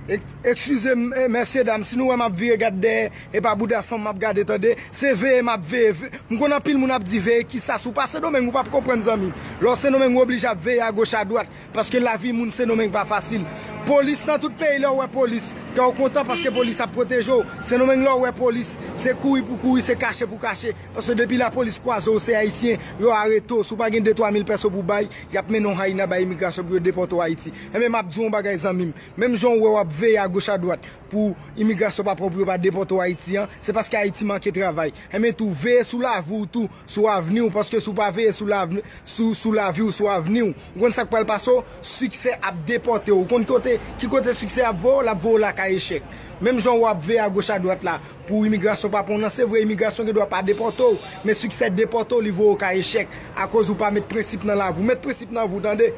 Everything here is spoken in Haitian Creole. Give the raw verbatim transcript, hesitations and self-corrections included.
Eskize m, eh, mèsyedam, si nou wè m ap vire gad dèyè, e pa bouda fanm m ap gade, tande. Se veye m ap veye. M konn anpil moun ap di veye kisa, si w pa Sendomeng, ou p ap konprann, zanmi m. Lè w Sendomeng, ou oblije ap veye agoch adwat, paske lavi moun Sendomeng pa fasil. Polis nan tout peyi, lè w wè polis, kè w kontan paske polis ap pwoteje w. Sendomeng, lè w wè polis, se kouri pou kouri, se kache pou kache. Paske depi lapolis kwaze w se ayisyen, yo arete w. Si w pa gen de twa mil pèso pou bay, y ap mennen w hayina bay imigrasyon pou yo depòte w Ayiti. Enben, m ap di w yon bagay, zanmi m. Menm jan w wè w ap veye agoch adwat pou imigrasyon pa pran pou yo pa depòte w Ayiti an, se paske Ayiti manke travay. Enben tou, veye sou lavi w tou, sou avni w, paske si w pa veye sou lavi, sou, sou lavi w, sou avni w, ou konn sa k pral pase w? Siksè ap depòte w. Ou konn kote, ki kote siksè ap voye w? L ap voye w lakay echèk. Menm jan w ap veye agoch adwat la, pou imigrasyon pa pran w nan, se vre, imigrasyon gen dwa pa depòte w, men siksè depòte w, li voye w kay echèk, akoz ou pa met prensip nan lavi w. Met prensip nan vi w, tande.